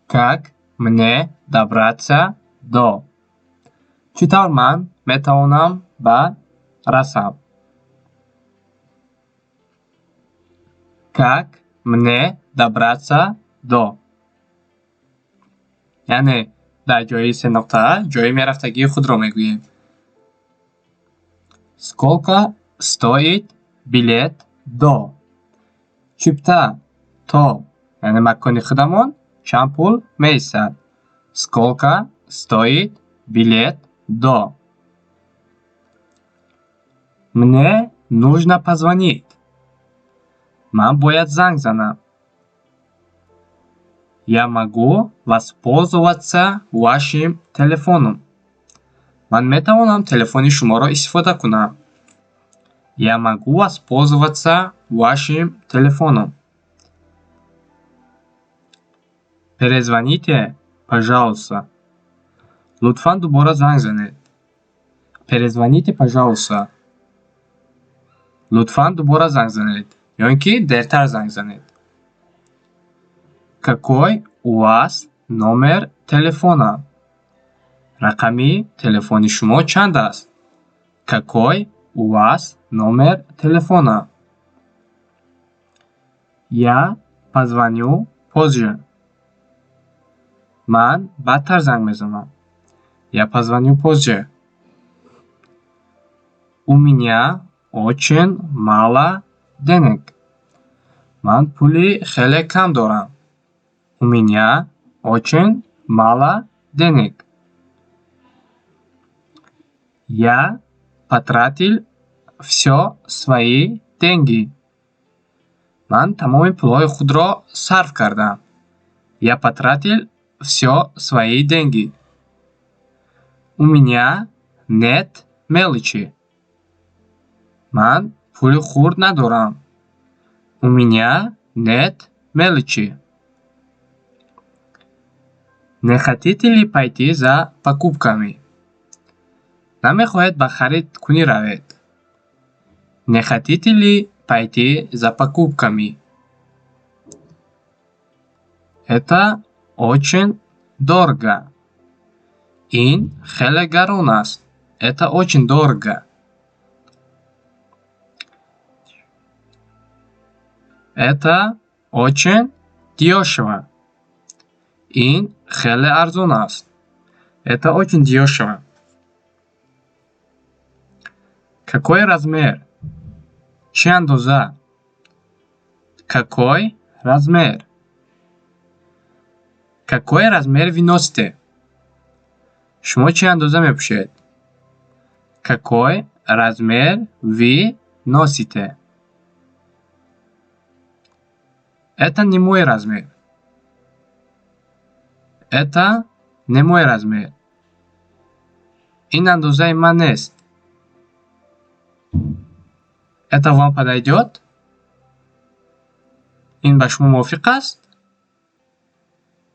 Как мне добраться до? Чӣ тавр ман метавонам ба расам? Как мне добраться до? Яъне дар ҷои се нуқта ҷои мерафтагии худро мегӯем. Сколько стоит билет до? Чипта то, яъне макони худамон, чанд пул меистад? Сколько стоит билет до? Мне нужно позвонить. Ман бояд занг занам. Я могу воспользоваться вашим телефоном? Ман метавонам телефони шуморо истифода кунам? Я могу воспользоваться вашим телефоном? Перезвоните, пожалуйста. Лутфан дубора занг занед. Перезвоните, пожалуйста. Лутфан дубора занг занед ё ин ки дертар занг занед. Какой у вас номер телефона? Рақами телефони шумо чанд аст? Какой у вас номер телефона? Я позвоню позже. Ман баъдтар занг мезанам. Я позвоню позже. У меня очень мало денег. Ман пули хеле кам дорам. У меня очень мало денег. Я потратил все свои деньги. Ман тамоми пулҳои худро сарф кардам. Я потратил все свои деньги. У меня нет мелочи. Ман пули хурд надорам. У меня нет мелочи. Не хотите ли пойти за покупками? Намехоҳед ба харид кунӣ равед? Не хотите ли пойти за покупками? Это очень дорого. Ин хеле гарон аст. Это очень дорого. Это очень дёшево. Ин хеле арзон аст. Это очень дёшево. Какой размер? Чӣ андоза? Какой размер? Какой размер вы носите? Шумо чӣ андоза мепӯшед? Какой размер вы носите? Это не мой размер. Это не мой размер. Ин андозаи ман нест. Это вам подойдет? Ин ба шумо мувофиқ аст?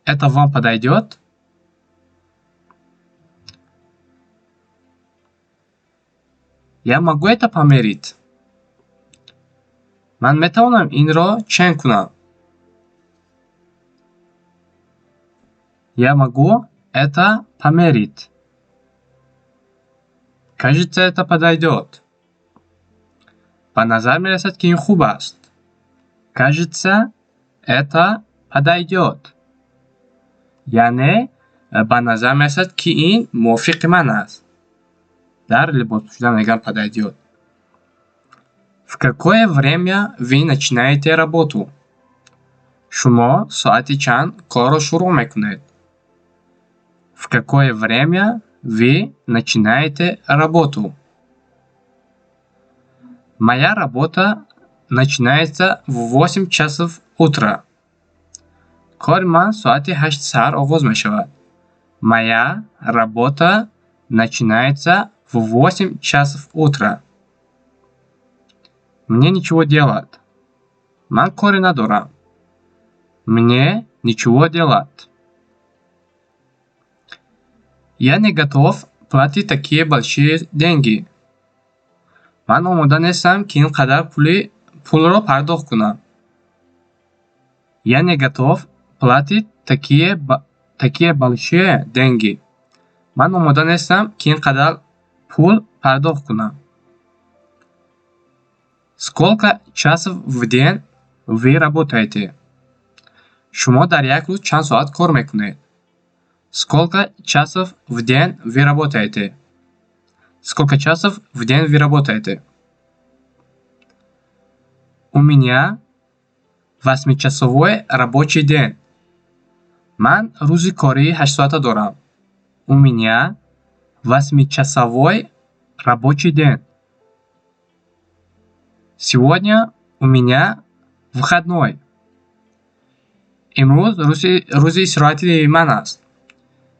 Это вам подойдет? Я могу это померить? Ман метавонам инро чен кунам? Я могу это померить? Кажется, это подойдет. Ба назар мерасад, ки ин хуб аст. Кажется, это подойдет. Яъне ба назар мерасад, ки ин мувофиқи ман аст. Дар либос пӯшидан мегӯянд подойдет. В какое время вы начинаете работу? Шумо соати чанд корро шурӯъ мекунед? В какое время вы начинаете работу? Моя работа начинается в 8 часов утра. Кори ман соати 8 саҳар оғоз мешавад. Моя работа начинается в 8 часов утра. Мне нечего делать. Ман коре надорам. Мне нечего делать. Я не готов платить такие большие деньги. Ман омода нестам, ки ин қадар пулро пардохт кунам. Я не готов платить такие большие деньги. Ман омода нестам, ки ин қадар пул пардохт кунам. Сколько часов в день вы работаете? Шумо дар як рӯз чанд соат кор мекунед? Сколько часов в день вы работаете? Сколько часов в день вы работаете? У меня восьмичасовой рабочий день. Ман рӯзи кории ҳаштсоата дорам. У меня восьмичасовой рабочий день. Сегодня у меня выходной. Имрӯз рӯзи истироҳати ман аст.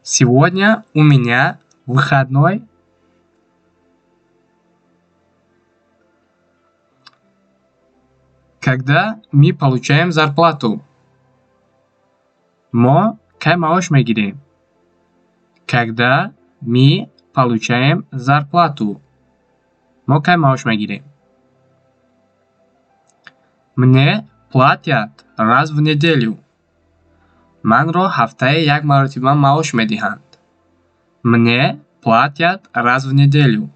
Сегодня у меня выходной. Когда мы получаем зарплату? Мо кай маош мегирем? Когда мы получаем зарплату? Мо кай маош мегирем? Мне платят раз в неделю. Манро ҳафтае як маротиба маош медиҳанд. Мне платят раз в неделю.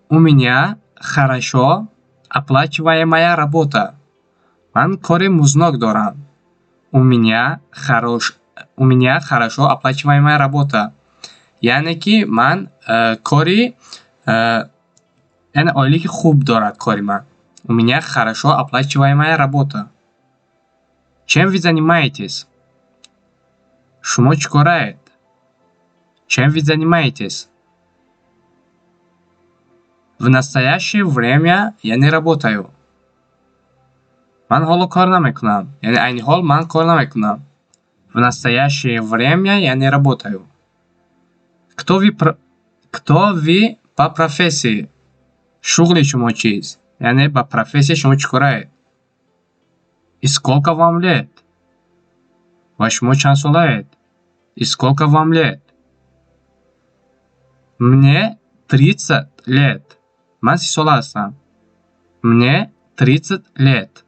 У меня хорошо оплачиваемая работа. Ман кори музднок дорам. У меня хорошо оплачиваемая работа. Яъне ки ман кори яъне ойлики хуб дорад кори ман. У меня хорошо оплачиваемая работа. Чем вы занимаетесь? Шумо чӣ кораед? Чем вы занимаетесь? В настоящее время я не работаю. Ман ҳоло кор намекунам. Яъне айни ҳол ман кор намекунам. В настоящее время я не работаю. Кто вы по профессии? Шуғли шумо чист? Яъне ба профессия шумо чӣ кораед? И сколько вам лет? Ва шумо чанд солаед? И сколько вам лет? Мне 30 лет. Ман 30-сола ҳастам. Мне 30 лет.